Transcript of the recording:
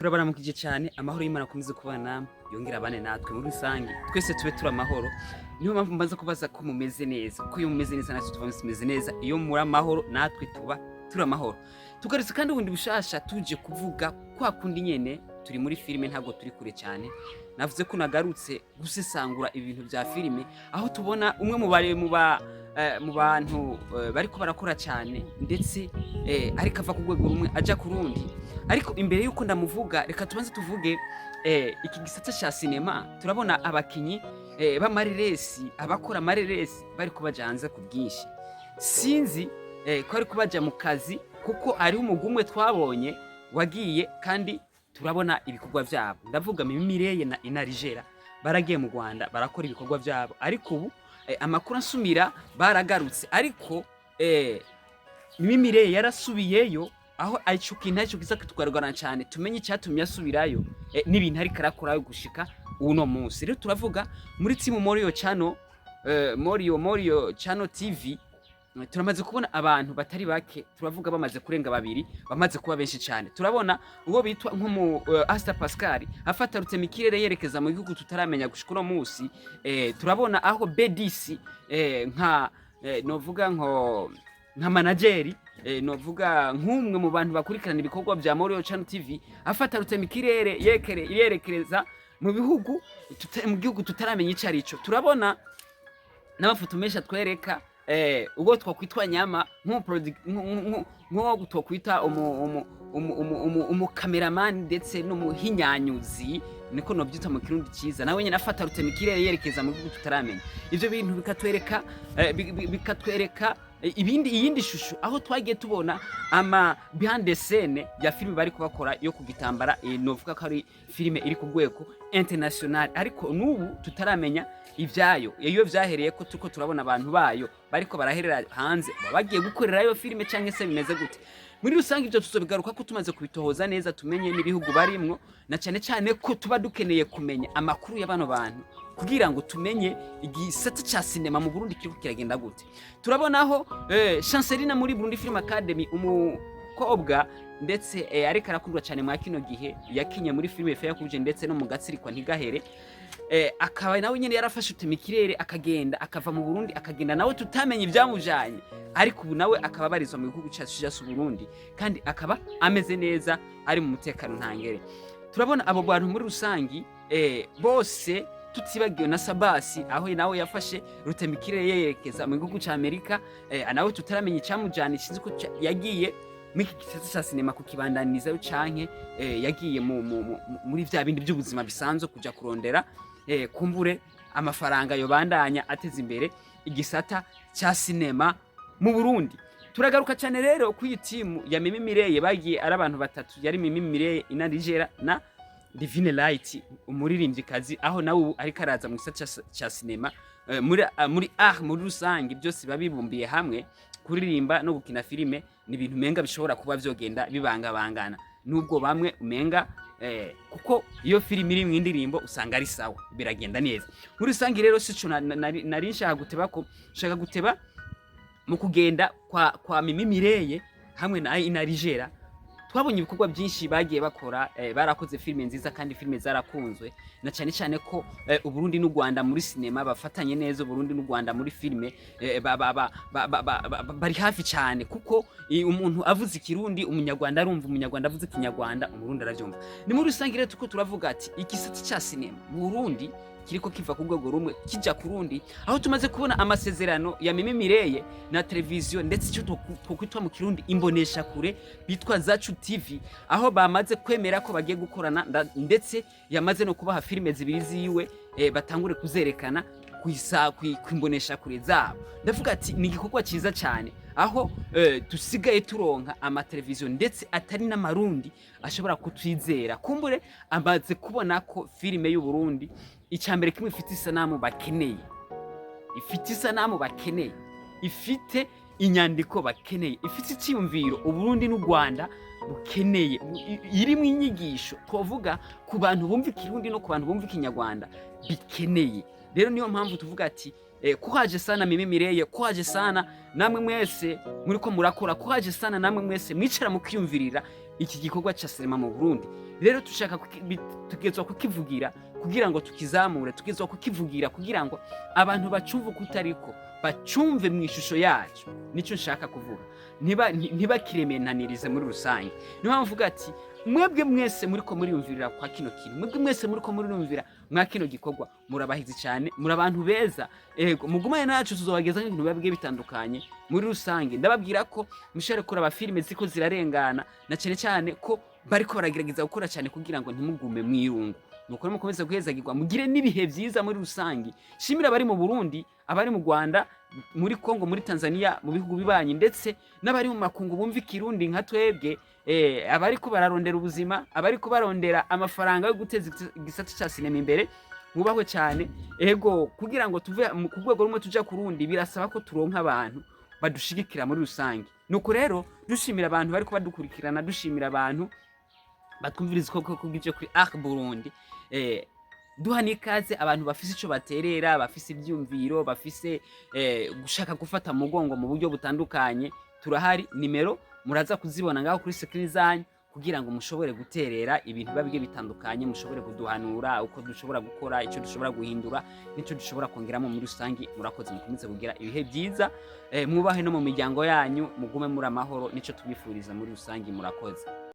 Turabaramukije cyane. Amahoro y'Imana akomeze kubana namwe, yongera abane natwe muri rusange, twese tube turi amahoro. Niyo mpamvu mbanza kubaza ko mumeze neza, kuko iyo mumeze neza natwe tuba tumeze neza. Iyo muri amahoro natwe tuba turi amahoro. Tugarutse kandi ubundi bushasha, tuje kuvuga kwa kundi nyene turi muri filime, ntabwo turi kure cyane. Navuze ko nagarutse gusesangura ibintu bya filime, aho tubona umwe mu bari mu ba mu bantu bariko barakora cyane, ndetse ariko ava ku rwego rumwe aja ku rundi. Ariko imbere y'uko ndamuvuga, reka tubanze tuvuge iki gisata ca sinema. Turabona abakinyi b'amareresi, abakora amareresi bariko baja hanze ku bwinshi. Sinzi ko ariko baja mu kazi, kuko hariho umugwi umwe twabonye wagiye kandi turabona ibikorwa vyabo. Ndavuga Mimi Mireye na Inarijera, baragiye mu Rwanda barakora ibikorwa vyabo, ariko ubu amakuru ansumira baragarutse. Ariko Mimi Mireye yarasubiyeyo, aho ico kintu arico kiza kitugaragara cyane, tumenye icyatumye asubirayo n'ibintu ariko arakorayo gushika uno munsi. Rero turavuga muri team Morio Channel, Morio Channel TV. Turamaze kubona abantu batari bake, turavuga bamaze kurenga babiri, bamaze kuba benshi cyane. Turabona uwo bitwa nk'umu Asta Pascal afata rutemikirere yerekeza mu gihugu tutaramenya gushika uno munsi. Turabona aho BDC nka novuga nka manageri, novuga nk'umwe mu bantu bakurikirana ibikorwa bya Morio Channel TV, afata rutemikirere yekere yerekereza mu bihugu mu gihugu tutaramenya ico arico. Turabona n'amafoto menshi atwereka ubwo twakwitwa nyama nk'uwo twakwita umukameramani ndetse n'umuhinyanyuzi, niko nobyita mu Kirundi cyiza, nawe nyine afata rutemikirere yerekeza mu gihugu tutaramenya. Ivyo bintu bikatwereka bikatwereka ibindi, iyindi shusho, aho twagiye tubona ama behind the scene ya filime bari kubakora yo ku gitambara, novuga ko ari filime iri ku rwego international, ariko n'ubu tutaramenya ivyayo iyo vyahereye, ko turiko turabona abantu bayo bariko baraherera hanze, baba bagiye gukorerayo filime canke se bimeze gute muri rusange. Ivyo tuzobigaruka ko tumaze kubitohoza neza, tumenye n'ibihugu barimwo, na cyane cyane ko tuba dukeneye kumenya amakuru ya bano bantu kugira ngo tumenye igisata ca sinema mu Burundi kiriko kiragenda gute. Turabonaho Chancelina muri Burundi Film Academy, umukobwa ndetse ariko arakundwa cyane mwa kino gihe, yakinye muri filime Fair Kuje ndetse no mu Gatsirikwa Ntigahere, akaba nawe nyene yarafashe utemikirere akagenda, akava mu Burundi akagenda, nawe tutamenye ivyamujanye, ariko ubu nawe akaba abarizwa mu gihugu cacu cyacu Burundi, kandi akaba ameze neza, ari mu mutekano ntangere. Turabona abo bantu muri rusangi bose, tutibagiwe na Sabasi, aho nawe yafashe rutemikirere yerekeza mu gihugu ca Amerika, nawe tutaramenya icamujanye. Sinzi ko yagiye muri iki gisata ca sinema kukibandanizayo canke yagiye muri vya bindi by'ubuzima bisanzwe, kuja kurondera kumbure amafaranga yobandanya ateza imbere igisata ca sinema mu Burundi. Turagaruka cyane rero ku iyi timu ya Mimi Mireye, bagiye ari abantu batatu, yari Mimi Mireye, Inarijera na Divine Light, umuririmvyikazi, aho nawe ubu ariko araza mu gisata ca sinema, muri art muri rusange. Byose biba bibumbiye hamwe, kuririmba no gukina filime ni ibintu umenga bishobora kuba vyogenda bibangabangana, nubwo bamwe umenga kuko iyo filime iri mu indirimbo usanga ari sawa, biragenda neza muri rusange. Rero sico nari nshaka guteba, ko nshaka guteba mu kugenda kwa Mimi Mireye hamwe na Inarijera. Twabonye ibikorwa byinshi bagiye bakora, barakoze filime nziza kandi filime zarakunzwe, na cyane cyane ko Uburundi n'u Rwanda muri sinema bafatanye neza. Uburundi n'u Rwanda muri filime ba, ba, ba, ba, ba, ba, ba, bari hafi cyane, kuko umuntu avuze Ikirundi Umunyarwanda arumva, Umunyarwanda avuze Ikinyarwanda Umurundi aravyumva. Ni muri rusange rero tuko turavuga ati igisata ca sinema mu Burundi kiriko kiva ku rwego rumwe kija ku rundi, aho tumaze kubona amasezerano ya Mimi Mireye na televiziyo, ndetse icyo twokwitwa mu Kirundi imbonesha kure bitwa Zacu TV, aho bamaze kwemera ko bagiye gukorana, ndetse yamaze no kubaha filime zibiri ziwe, batangure kuzerekana kwimbonesha kure zabo. Ndavuga ati ni igikorwa cyiza cyane, aho dusigaye turonka amateleviziyo ndetse atari n'Amarundi ashobora kutwizera, kumbure amaze kubona ko filime y'u Burundi icya mbere kimwe ifite isanamu bakeneye, ifite isanamu bakeneye, ifite inyandiko bakeneye, ifite icyiyumviro Uburundi n'u Rwanda bukeneye, irimo inyigisho twavuga ku bantu bumva Ikirundi no ku bantu bumva Ikinyarwanda bikeneye. Rero niyo mpamvu tuvuga ati kuhaje sana Mimi Mireye, kuhaje sana namwe mwese muriko murakora, kuhaje sana namwe mwese mwicara mukiyumvirira. Iki gikorwa ca sinema mu Burundi rero tushaka tugezwa kukivugira kugira ngo tukizamure, tugezwa kukivugira kugira ngo abantu bacumve uko utariko bacumve mu ishusho yacu. Nicyo nshaka kuvuga, ntibakiremenanirize muri rusange. Niyo mpamvu mvuga ati mwebwe mwese muriko muriyumvirira kwa kino kintu, mwebwe mwese muriko muriyumvira mwa kino gikorwa, murabahizi cyane, muri abantu beza. Ego, mugumane nacu, tuzobagezaho ibintu biba bigiye bitandukanye muri rusange. Ndababwira ko mushobora kuraba filime ziko zirarengana, na cyane cyane ko bariko baragerageza gukora cyane kugira ngo ntimugume mwirungu. Nuko rero mukomeze guhezagirwa, mugire n'ibihe byiza muri rusange. Shimira abari mu Burundi, abari mu Rwanda, muri Kongo, muri Tanzania, mu bihugu bibanyi, ndetse n'abari mu makungu bumva Ikirundi nka twebwe, abariko bararondera ubuzima, abariko barondera amafaranga yo guteza igisata ca sinema imbere, mwubahwe cyane. Ego, kugira ngo tuve ku rwego rumwe tuja ku rundi, birasaba ko turonka abantu badushigikira muri rusange. Nuko rero dushimira abantu bariko badukurikirana, dushimira abantu batwumviriza uko kubw'ibyo kuri Arc Burundi, duha n'ikaze abantu bafise ico baterera, bafise ivyumviro, bafise gushaka gufata mu mugongo mu buryo butandukanye. Turahari, nimero muraza kuzibona ngaho kuri screen zanyu kugira ngo mushobore guterera ibintu biba bigiye bitandukanye, mushobore kuduhanura uko dushobora gukora, icyo dushobora guhindura n'icyo dushobora kongeramo muri rusange. Murakoze, mukomeze kugira ibihe byiza, mwubahe no mu miryango yanyu, mugume muri amahoro, nico tubifuriza muri rusange. Murakoze.